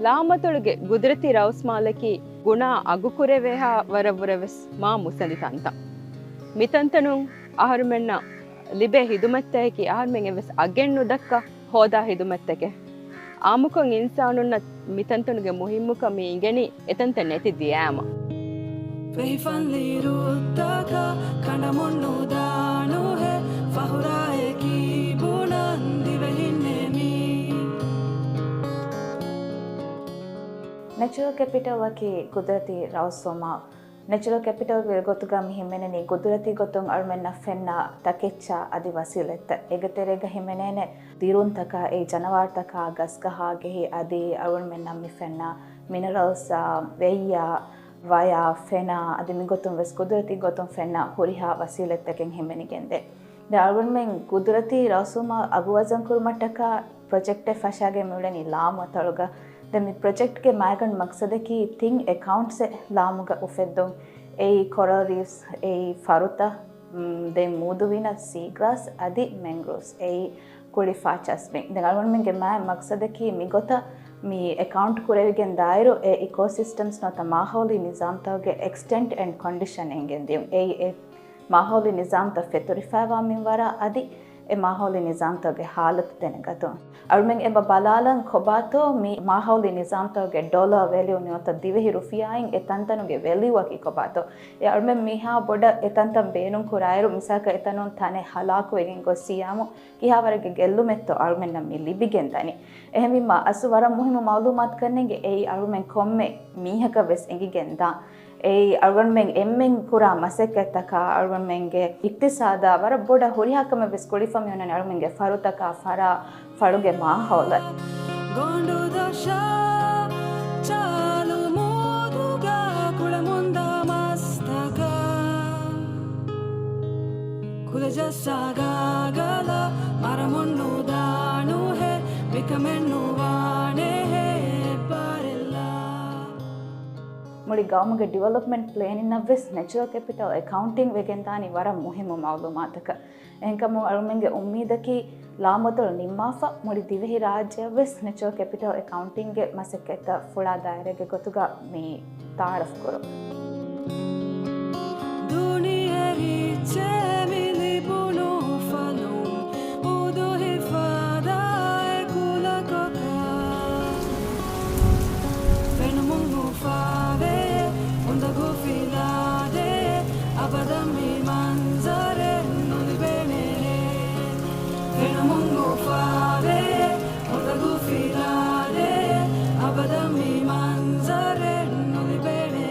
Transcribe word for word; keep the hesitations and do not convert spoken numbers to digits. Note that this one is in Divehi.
ލާމަތޮޅުގެ ގުދުރަތީ ރައުސްމާލަކީ ގުނާ އަގުކުރެވޭހާ ވަރަށްވުރެ ވެސް މާ މުއްސަނދި ތަންތަން. މިތަންތަނުން އަހަރުމެންނަށް ލިބޭ ހިދުމަތްތަކަކީ އަހަރުމެން އެއްވެސް އަގެއް ނުދައްކާ ހޯދާ ހިދުމަތްތަކެއް. އާއްމުކޮށް އިންސާނުންނަށް މިތަންތަނުގެ މުހިއްމުކަން މި އިނގެނީ އެތަންތަން ނެތި ދިޔައިމަ. ފެހިފަން ލިރުއްތަކަށް ކަނޑަމުން ނުދާނުހޭ، ފަހުރާއެކީ ބުނަން ދިވެހިންނޭ މީ. ނެޗުރަލް ކެޕިޓަލްއަކީ ގުދުރަތީ ރައުސްވުމާ. ނެޗުރަލް ކެޕިޓަލްގެ ގޮތުގަ މި ހިމެނެނީ ގުދުރަތީ ގޮތުން އަޅުމެންނަށް ފެންނަ ތަކެއްޗާ އަދި ވަސީލަތްތައް. އޭގެ ތެރޭގަ ހިމެނޭނެ ދިރުންތަކާ، އެއީ ޖަނަވާރުތަކާ، ގަސްގަހާ ގެހި އަދި އަޅުގަނޑުމެންނަށް މި ފެންނަ މިނަރަލްސްއާ، ވެއްޔާ، ވަޔާ، ފެނާ އަދި މިގޮތުން ވެސް ގުދުރަތީ ގޮތުން ފެންނަ ހުރިހާ ވަސީލަތްތަކެއް ހިމެނިގެންދޭ. ދެން އަޅުގަނޑުމެން ގުދުރަތީ ރަސްވުމަށް އަގު ވަޒަން ކުރުމަށްޓަކާ ޕްރޮޖެކްޓެއް ފަށާގެން މިއުޅެނީ ލާމު އަތޮޅުގަ. ދެން މި ޕްރޮޖެކްޓްގެ މައިގަނޑު މަގްސަދަކީ ތިން އެކައުންޓްސެއް ލާމުގަ އުފެއްދުން. އެއީ ކޮރަލް ރީފްސް، އެއީ ފަރުތައް، މް، ދެން މޫދުވިނަ ސީގްރާސް އަދި މެންގްރޫވްސް، އެއީ ކުޅިފާ ޗަސްބިން. ދެން އަޅުގަނޑުމެންގެ މާތް މަގްސަދަކީ މިގޮތަށް މި އެކައުންޓް ކުރެވިގެން ދާއިރު އެ އިކޯސިސްޓަމްސް ނުވަތަ މާހައުލީ ނިޒާމްތަކުގެ އެކްސްޓެންޓް އެންޑް ކޮންޑިޝަން އެނގެން ދިޔުން. އެއީ އެ މާހައުލީ ނިޒާމްތައް ފެތުރިފައިވާ މިންވަރާ އަދި އެ މާހައުލީ ނިޒާމްތަކުގެ ހާލަތު ދެނެގަތުން. އަޅުމެން އެބަ ބަލާލަން ކޮބާތޯ މި މާހައުލީ ނިޒާމްތަކުގެ ޑޮލަރ ވެލިއު ނުވަތަ ދިވެހި ރުފިޔާއިން އެ ތަންތަނުގެ ވެލިއުއަކީ ކޮބާތޯ. އެ އަޅުމެން މިހާ ބޮޑަށް އެ ތަންތަން ބޭނުން ކުރާއިރު، މިސާލަކަށް އެތަނުން ތަނެއް ހަލާކުވެގެން ގޮސް ސިޔާމު ކިހާވަރެއްގެ ގެއްލުމެއްތޯ އަޅުމެންނަށް މި ލިބިގެން ދަނީ. އެހެންވީމާ، އަސްލު ވަރަށް މުހިއްމު މައުލޫމާތު ކަންނޭނގެ އެއީ އަޅުމެން ކޮންމެ މީހަކަށް ވެސް އެނގިގެން ދާ. އެއީ އަޅުގަނޑުމެން އެންމެން ކުރާ މަސައްކަތްތަކާ، އަޅުގަނޑުމެންގެ އިޤްތިޞާދާ ވަރަށް ބޮޑަށް ހުރިހާ ކަމެއް ވެސް ގުޅިފަ މިއޮންނަނީ އަޅުގަނޑުމެންގެ ފަރުތަކާ، ފަރާ، ފަޅުގެ މާހައުލަށް. ގޮނޑުދޮށާ ޗާލު މޫދުގަ ކުޅަމުންދާ މަސްތަކާ، ކުލަޖައްސާ ގާގަލަށް މަރަމުން ނުދާނުހޭ، މިކަމެއް ނުވާނެހޭ އެއްބާރެއްލާ. މުޅި ގައުމުގެ ޑިވެލޮޕްމަންޓް ޕްލޭނިންއަށް ވެސް ނެޗުރަލް ކެޕިޓަލް އެކައުންޓިން ވެގެންދާނީ ވަރަށް މުހިއްމު މައުލޫމާތަކަށް. އެހެންކަމުން އަޅުމެންގެ އުއްމީދަކީ ލާމަތޮޅު ނިންމާފަ މުޅި ދިވެހިރާއްޖެއަށް ވެސް ނެޗުރަލް ކެޕިޓަލް އެކައުންޓިންގެ މަސައްކަތްތައް ފުޅާ ދާއިރާގެ ގޮތުގަ މި ތަޢާރަފް ކުރުން. ދުނިޔެ ރީއްޗޭ މި ލިބުނު ފަލުން އުދުހިފަދައި ކުލަކޮކަށް. ފެނުމުން އުފާވޭ އުނދަގޫ ފިލާދޭ، އަބަދަށް މި މަންޒަރެއް ނުލިބޭނެ. ފެނުމުން އުފާވޭ އުނދަގޫ ފިލާދޭ، އަބަދަށް މި މަންޒަރެއް ނުލިބޭނެ.